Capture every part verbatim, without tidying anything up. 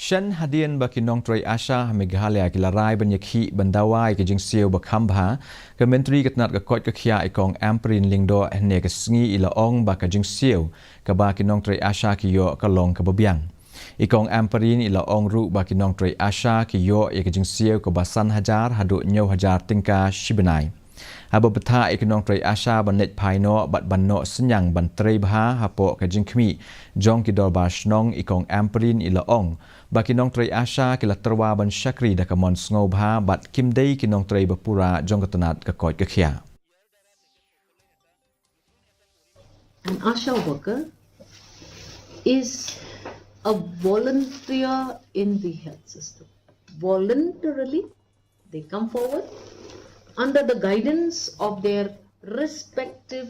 Shen hadien ba ki nongtrei ASHA ha Meghalaya ki la rai ban ïakhih ban dawa ïa ka jingsiew ba kham bha, ka Myntri ka tnat ka koit ka khiah i Kong Ampareen Lyngdoh hynne ka sngi i la ong ba ka jingsiew kaba ki nongtrei ASHA ki ïoh ka long kaba biang. I Kong Ampareen i la ong ruh ba ki nongtrei ASHA ki ïoh ïa ka jingsiew kaba san hajar haduh hynñiew hajar tyngka shi bnai. Haba bthah ïa ki nongtrei ASHA ban leit phai noh bad ban noh synñiang ban trei bha hapoh ka jingkhmih jong ki dorbar shnong, i Kong Ampareen i la ong ba ki nongtrei ASHA ki la tyrwa ban shakri da ka mon sngewbha bad kim dei ki nongtrei ba pura jong ka tnat ka koit ka khiah. An ASHA worker is a volunteer in the health system. Voluntarily, they come forward under the guidance of their respective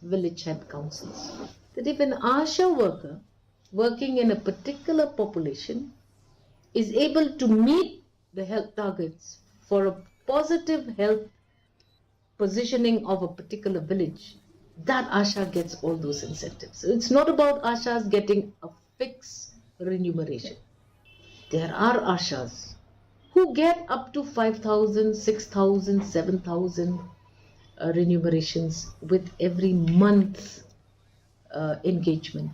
village head councils. That if an ASHA worker working in a particular population is able to meet the health targets for a positive health positioning of a particular village, that ASHA gets all those incentives. So it's not about ASHAs getting a fixed remuneration. There are ASHAs who get up to five thousand, six thousand, seven thousand uh, remunerations with every month uh, engagement.